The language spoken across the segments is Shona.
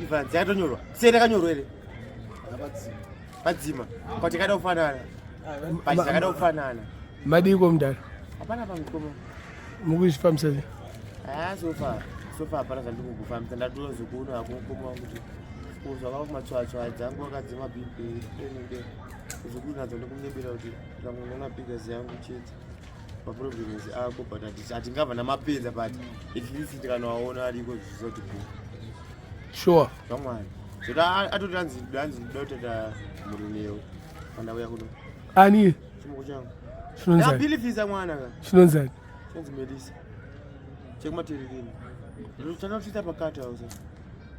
Ivanzi yakatonyorwa. Sei yakanyorwa here? Padzima. Kwati yakada kufanana. Pati yakada kufanana. Madiko mudhara. Hapana pamukoma. Mukuzvifambisa sei? Ah, so far. So far hapana zvandiri kufambisa. Ndatozokuona hako mukoma wangu kuti kuzwa kumatswatswa dzangu wakadzima BP. Ende kuzokuri nadzo ndikunyebera kuti ndikangoona biggers yangu chete. Maproblems ako but hatingabva namapedza but at least tikanowaona ariko zvisoti ku. Sure. Zvamwari. Zvota atoti anzi anzi ndoda kutata murumewo. Pandauya kuno. Ani? Chimoko changu. Chinonzani? Ndabilifisa mwana ka. Chinonzani? Chinonzi Melissa. Chekumatererini. Takatsvita pakati hausa.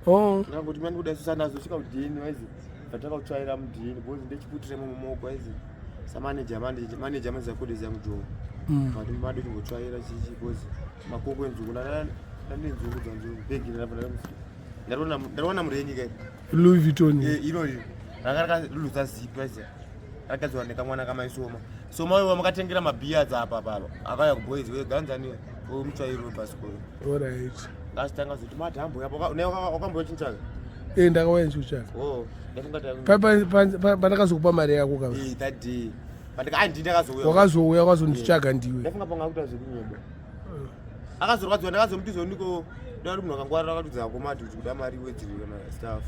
Oh. Ndangoti mani kuda susa nazo svika kudheni waizi. Patakakutsvaira mudheni because ndechiputira mumoko waizi. Sa manager manager manager manager kode zangu jo. But madu chimbotsvaira chichi because makoko enzungu ndana ndane nzungu dzanzu bhegi ndabva ndamusi. Ndaroona ndaroona murengi kai. Louis Vuitton. Eh iro iro. Ranga rakaluza zip waizi. Rakadzwa nekamwana kamaisoma. Soma uyo wamakatengera mabeards apa apa. Akauya kuboys weganzani wemutsvairo webhasikoro. All right. Ngazitanga zoti madhambo yapo wakamboya chintsvaka. Eh ndakauya ndichikutsvaka. Oh, ndafunga ta. Pandakazokupa mari yako kava. Eh that day. Pandika andi ndakazouya. Wakazouya wakazonditsvaga ndiwe. Ndafunga panga kuita zvekunyeba. Akazorwadziwa ndakazomuti zvoniko ndari munhu akangwarira akatudza akomati kuti kuda mari wedziri kana staff.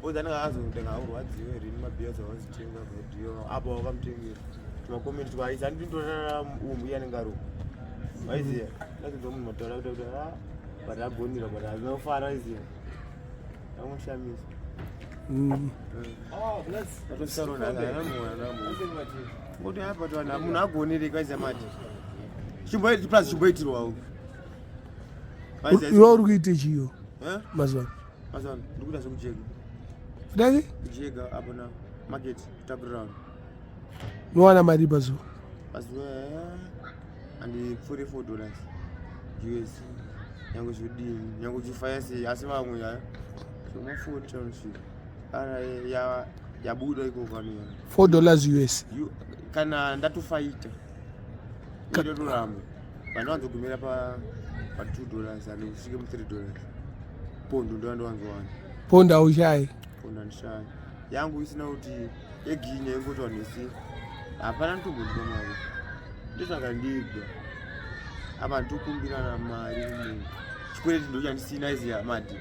Oza anenge akazotenga aurwadziwe rini mabhiya dzawazitenga bhadhiyo apo wakamutengera. Tumakomenti twaisa andindorara umu iye anenge ari umu. Waiziya? Ndakinzwa munhu mataura kuti kuti ah but agonera but hazvina kufara waiziya. Amushamisa. Ngoti apa to vanhu munhu agonere kwaiziya mati. Chimbo plus chimboitirwawo. Iwe uri kuite chiyo Eh? mazuva ano? Mazuva ano ndikuita zvekujega. Kudai Kujega apo na market kutapurira vanhu. unowana mari pazuva. Pazuva handipfuuri $4 US. Nyange zvodini, nyange uchifaya sei asi vamwe ya zvoma 40 anosvika. Ara ya yabuda ikoko ano. $4 US. Kana ndatofaita. Ndotoramba. Vandowanzogumira pa pa $2 andisvike mu $3. Pondo ndowandowanzowana. Pondo haushayi. Pondo handishayi. Yangu isina kuti yeginya ingoti vanhu vese hapana ndotombondipa mari. Ndosaka ndega. Apa nditokumbirana mari kumunhu. Chikwereti ndochandisina iziya madi.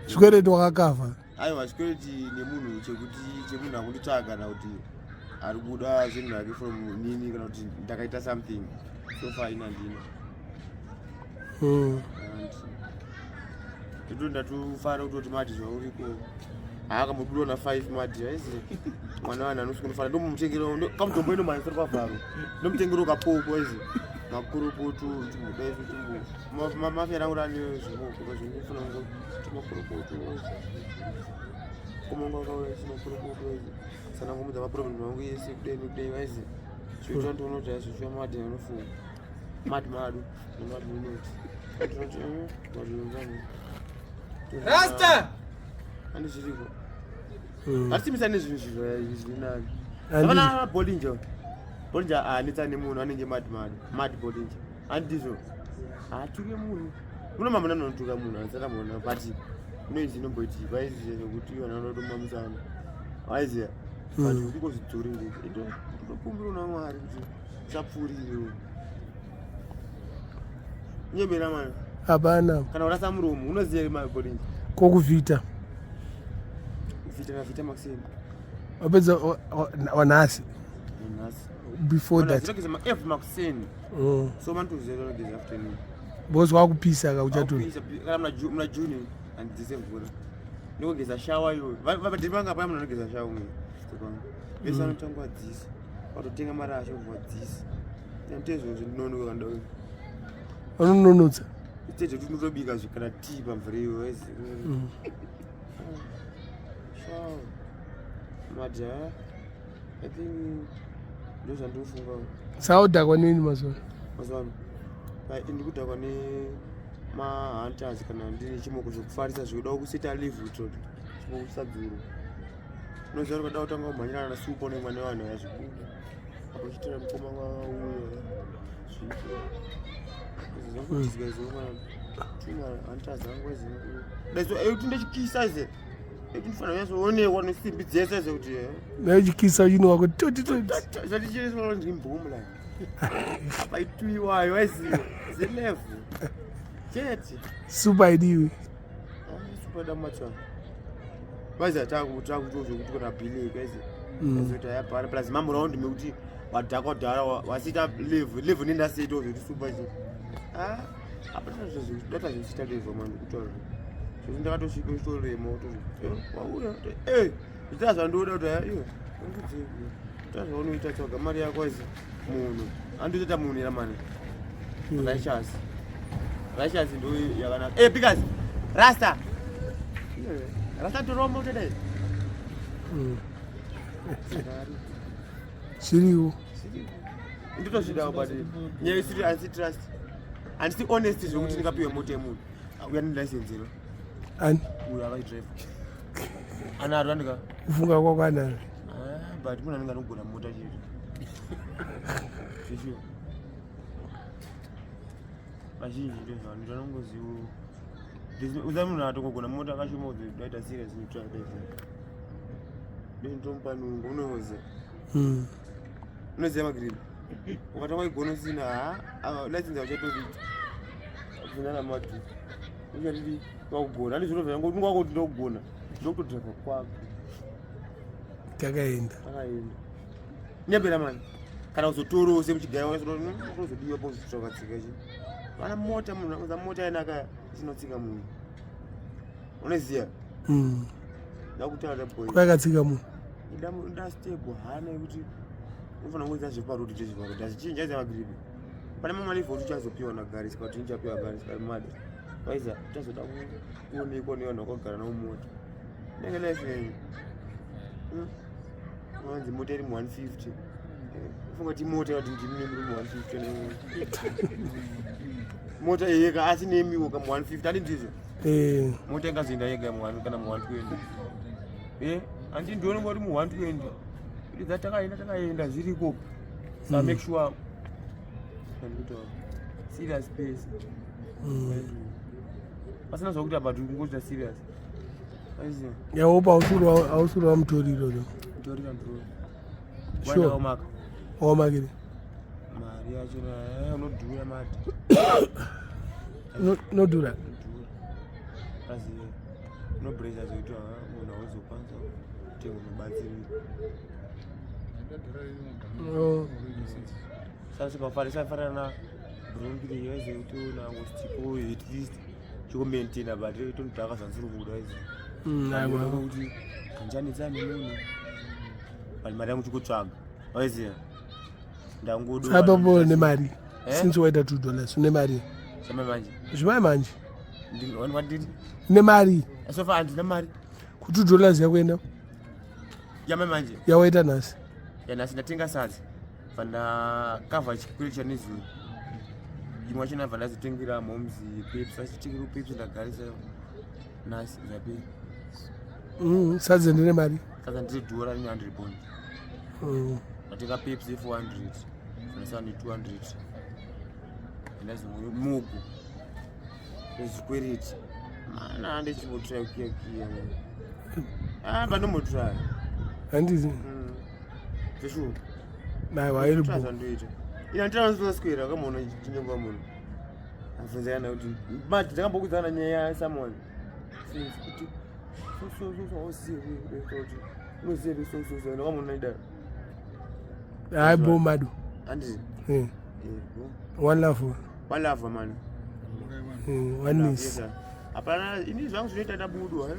Chikwereti wakakavha. Aiwa chikwereti nemunhu chekuti chemunhu akunditsvaga kana kuti ari kuda zvinhu zvake from nini kana kuti ndakaita something so far ina ndina. Ndito ndatofara kutoti mati zvauriko. Akambobudiwa na 5 mati aizi mwana wanhu anosi kunofara ndomutengera kamutombo ino mhanyisiro pavharo ndomutengera kapoko aizi makurukutu chimudai chimbo mafia rangu rani zvimoko zvindifuna ngo makurukutu kumonga kauya chimakurukutu aizi sanangomudza maproblem angu yese kudai nekudai aizi zvoita ndionoti aizvo mati anofunga mati madu nemati munoti tinoti mati unzani Rasta! Andi zviriko. Hatisimbisa nezvinhu zvizvo zviri nani. Handizvo. Vana Bollinger. Bollinger anetsa nemunhu anenge madman. Mad Bollinger. Handizvo. Hatuke munhu. Muno mamuna anotuka munhu anetsana munhu but noise inomboitika aiziya zvekuti vanhu vanodomamisana. Aiziya. But kungozvidzori ndege. Ndokumbira una Mwari kuti usapfuurire. Nyebera mwana. Hapana. Kana urasa muromo unoziya mad Bollinger. Kokuvhita. Vita na vita maxim. Wapedza wanhasi. Nhasi. Before that. Zvinogeza ma F makuseni. So mantuze zvinogeza afternoon. Because wakupisa ka uchatuna. Wakupisa, kana muna June handidzise mvura. Ndikugeza shower iyoyo. Vadhiri vanga paya munhu anogeza shower umwe. Vese vanotanga vadzisa. Vatotenga marasha vadzisa. Nditezvo zvinonoka ndo. Vanononotsa. Itezvo tinotobika zvikana tea pamvura iyoyo. Waizi. Shower. Majaha. I think ndozvandinofunga. Saka udhakwa neni mazuva ano? Mazuva ano. Ndikudhakwa nemahunters kana ndine chimoko zvekufarisa zvekuda kuseta leave kuitira kuti chimoko chisadzurwa. Unoziva kuti ukada kutanga kumhanyirana nasupo nemwana wevanhu hazvibuda. Apo uchitira mukoma wauyo zvipo. Izvi zvakutizwa izvo mwana. Ekuti ndechikisa ze ekuti ndifanira kunyatsoonekwa nesimbi dzese zekuti nechikisa uchinwa kuti toti toti zvatichiresondimbomu la apa ituiwayo waiziva zelevu chete. Super idiwi. Super matsva vaizi takutozokuti kana bhileki aizi azoita yapara plus mamuraundi mekuti wadhakwa dhara wasiita level level nendasiita zvokuti super chi apa data zvosiita level mani kutaura zvekuti ndakatosvika uchitorema utori wauya e zvitaa zvandoda kuti aya iwe ita zvaunoita, tsvaga mari yako aizi munhu andotoita munhu era mani. Righteous, righteous ndo yakanaka. Eh, because rasta rasta torombo kutodai. Zviriwo. Ndotozvidawo, but nyaya isiri handisi trust, handisi honest zvekuti ndingapiwe mota yemunhu uya nelicense ero. Ani? Uyo akaidrive anaro andika. Kufunga kwako anaro. Ah, but munhu anenge anogona mota chete zveshuwa. Vazhinji ndozvanoita, anongozivo uza munhu atongogona mota akashoma kuzodaita serious nekutsvaka ndotomupa nungo unoze. Unoziva magripi ukatanga igona usina ha license auchatoriti bvunza namadu uchatidi wakugona andi zvino zvangu unga wako ndokugona ndokutodriva kwako. Takaenda. Akaenda nyembera mani kana kuzotoro semuchigaya unozodiwa pozotsvaka tsika chi vana mota munhu uza mota yanaka isinotsika munhu unoziya. Ndakutaura boy. Kwakatsika munhu. Ida stable hana yekuti unofanira kungoita zveparodi zvezveparodi hazvichinji aiza magripi pane mamwe malevhu kuti uchazopiwa nagarisi kuti ndichapiwa garisi madi waiza uchazoda kuonekwa nevanhu vakagara navo mota inenge life yenyu. Unonzi mota iri mu150, ufunga kuti mota kuti ndimune muri mu150 mota yega asi nemiwo ka mu150 andi ndizvo. Mota ingazoenda yega mu1 kana mu120 andi ndione ngoti mu120 kuti dza takaenda takaenda zviriko sa make sure andikutaura serious space pasina zvakuti apa tiri kungoita serious aiziva. Yawopa hausuri wamutoriro do. Torira ndiro. Sure. Wamaka. Wamakiri. Mari yacho unodhura mati. Nodhura. Unodhura asi unobreza zvokuti munhu hauzokwanisa kutenga unobatsirira. Oh. Sasikafarisa na brumbiri yaize kuti unangostiko at least chikumaintaina but tonodhaka zvansiri kuda izi. Aiwa. Kuti hanjanetsani nemunhu but mari yangu chikutsvaga waiziva ndangodo. Apapo nemari. Eh? Since waita $2 une mari. Zvamai manje. Zvimai manje. Wanditi. Nemari. So far handina mari. Ku $2 yakuenda. Yamai manje. Yawaita nhasi. Yanhasi ndatenga sadza vandakavha chikwere chanezuro imwe wacho nabva ndazotengera moms Pepsi achitengera Pepsi ndagarisa nhasi zvapera. Sadza ndine mari. Sadza ndiri dhora rine 100 bond. Ndatenga Pepsi ye400 ndasara ne200 ndazongo mugu ezvikwereti mana andichimbotraya kukiyakiya pandombotraya. Handizi. Zveshuwa. Aiwa, iri bo. Zvandoita ina ndiranoswera akamuona chinyonga munhu abvunzana kuti but ndakambokudzana nyaya yasomeone since kuti so so so so auzive kuti unozive so so so ndakamuona idaro. Hayi bo madu. Handiti? One love. Walava mani. One miss. Hapana ini zvangu zvinoita ndabudwa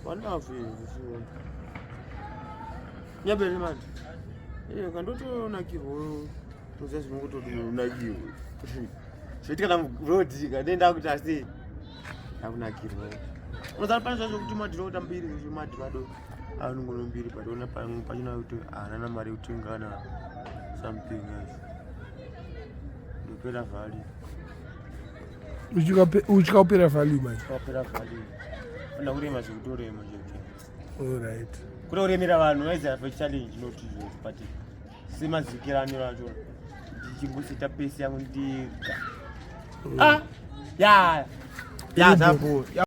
walava nyabere manje kandotonakirwa toziva zvinongototonakirwa zvoitika namurodi kandoenda kuti asi ndakunakirwa unozana pane zvacho kuti madhiro kuita mbiri madhiro ado anongono mbiri but ona pachina kuti haana na mari yekutenga na something else ndopera value. Uchikaupera value manje. Wapera value fana kurema zvekutorema zvekuti Alright. Kuda kuremera vanhu vaiziva for challenge not izvozvo but semazikirano acho ndichingoseta pesi yangu ndega. Ah, ya ya, zvapo.